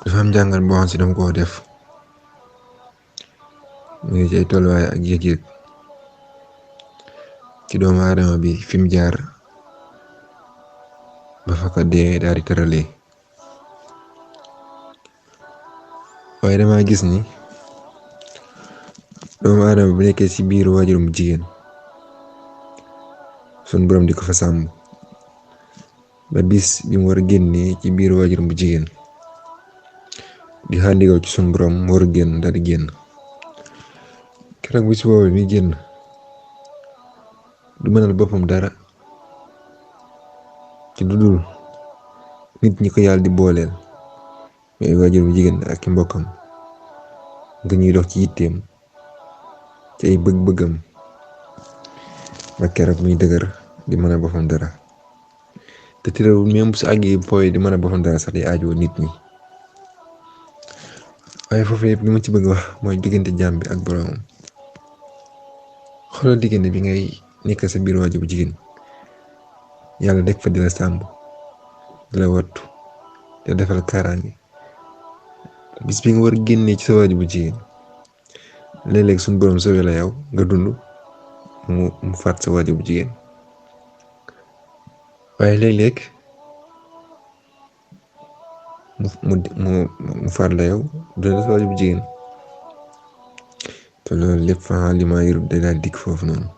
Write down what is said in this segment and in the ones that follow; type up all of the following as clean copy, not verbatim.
dafa am jàngat boo xam si dama koo def mu ngi ci ay tolluwaay ak yëg-yëg ci doomu aadama bi fi mu jaar ba fa ko dee daal di tëralee waaye dama gis ni doomu aadama bu nekkee ci biir waajurum bu jigéen sun borom di ko fa sàmm ba bis bi mu war a génnee ci biir waajurum bu jigéen di xaar ndigal ci sun borom mu war a génn daal di génn keroog bis boobu mi génn du mënal boppam dara ci dudul nit ñi ko yàlla di booleel mais waajur bu jigéen ak i mbokkam nga ñuy dox ci yitteem ci ay bëgg-bëggam ba keroog muy dëgër di mën a boppam dara te terewul même bu si àggee fooy di mën a boppam dara sax day aajoo nit ñi waaye foofu yëpp li ma ci bëgg wax mooy diggante jaam bi ak boroomam xoolal diggante bi ngay nekk sa biir waajur bu jigéen yàlla def fa di la sàmm di la wattu di la defal kaaraange bis bi nga war a génnee ci sa waajur bu jigéen léeg-léeg suñu borom soobee la yow nga dund mu faat sa waajur bu jigéen waaye léeg-léeg mu faat la yow dund sa waajur bu jigéen te loolu lépp fa li ma yërub day daal dikk foofu noonu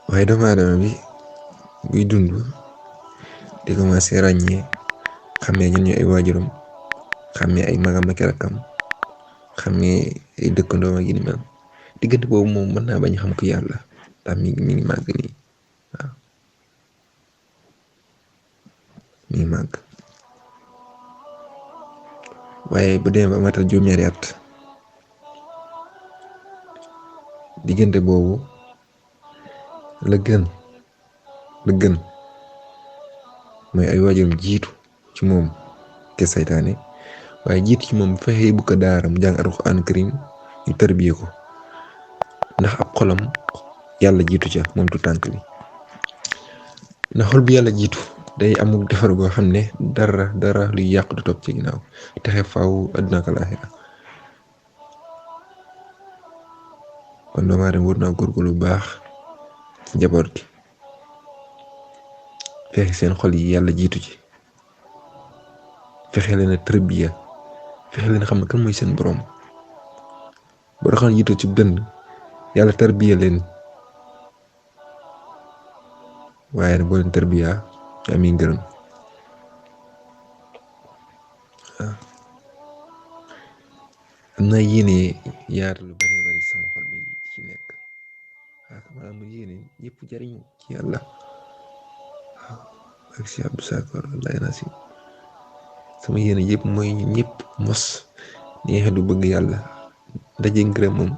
waaye doomu aadama bi buy dund di commencé ràññee xamee ñan ñooy ay waajuram xamee ay magam ak rakkam xamee ay dëkkandoom ak yi ni mel diggante boobu moom mën naa bañ xam ko yàlla ndax mi ngi màgg nii waaw mi ngi màgg waaye bu demee ba matal juróom-ñaari at diggante boobu la gën mooy ay waajuram jiitu ci moom te saytaane waaye jiitu ci moom fexe bu ko daara mu jàng alxuraan karim ñu tarbiye ko ndax ab xolam yàlla jiitu ca moom tu tànk bi ndax xol bi yàlla jiitu day amul defar goo xam ne dara luy yàq du topp ci ginnaaw texe faaw àdduna ak alaaxira kon doomu aadama war naa góorgóorlu bu baax ci njaboot gi fexe seen xol yi yàlla jiitu ci fexe leen a tërbiya fexe leen xam ne kan mooy seen borom boo taxoon jiitu ci dënd yàlla tërbiya leen waaye nag boo leen tërbiya yaa mi ngërëm waaw am na yéene yaatu lu bari sama xol bi ci nekk waaw maanaam mu yéene ñëpp jariñu ci yàlla waaw ak si Abdou Sakor wallaay na si sama yéene yëpp mooy ñëpp mos neexe du bëgg yàlla daje ngërëm moom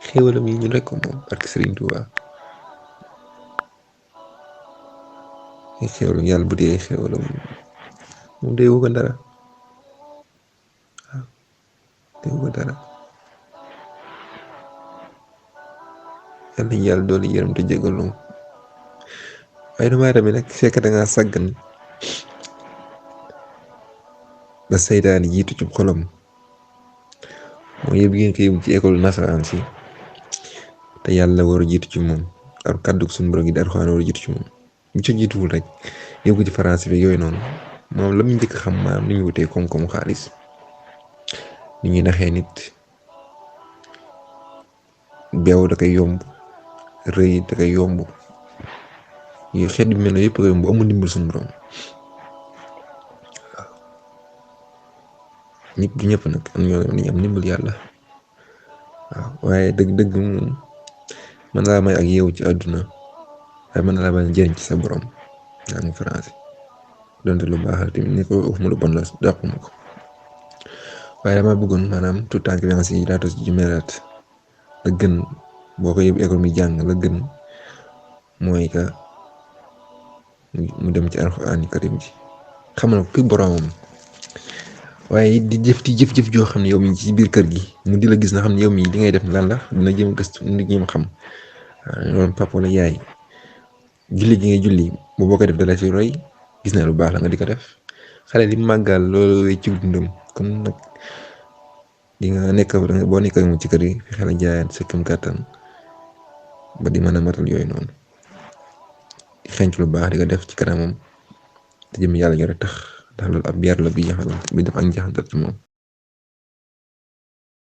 xéewalam yi ñu rekk ko moom barke Serigne Touba ay xéewalam yàlla bu dee xéewalam moom day wëgg dara waaw day wëgg dara yàlla doole yërëm te jégal moom waaye damaa demee nag fekk da ngaa sàggan ba saytaani jiitu ci xolam mooy yëpp ngeen koy yóbbu ci école nasaraan si te yàlla war a jiitu ci moom ak kàddu suñu borom gi di Alxuraan war a jiitu ci moom bu ci jiituwul rek yóbbu ci français bi yooyu noonu moom la muy njëkk xam maanaam ni muy wutee koom-koomu xaalis ni ñuy naxee nit beew da koy yomb rëy da koy yomb yu xeet bi mel ne yëpp koy yomb amul ndimbal suñu borom ñëpp du ñëpp nag am ñoo dañuy am ndimbal yàlla waaw waaye dëgg moom mën naa may ak yeewu ci àdduna waaye mën na laa bañ a jëriñ ci sa borom daa am français donte lu baax la tamit ni ko waxuma lu bon la dàquma ko waaye dama bëggoon maanaam tout temps que si laata si jumeelaat la gën boo ko yóbbu école mi jàng la gën mooy que mu dem ci Alxuraan karim ji xamal ko kuy boromam waaye di jëf joo xam ne yow mi ci biir kër gi mu di la gis na xam ne yow mi li ngay def lan la dina jëm gëstu nit ñi ma xam loolu papa wala yaay julli gi ngay julli boo ko def dala ci roy gis na lu baax la nga di ko def xale li màggal loolu ci dundam kon nag di nga nekk boo nekk ak moom ci kër yi fexe la jaayaan sa këm kàttan ba di mën a matal yooyu noonu di xenc lu baax di ko def ci kanamam te jëm yàlla ñu rek tax ndax loolu ab yar la bi def ak njaxantal ci moom.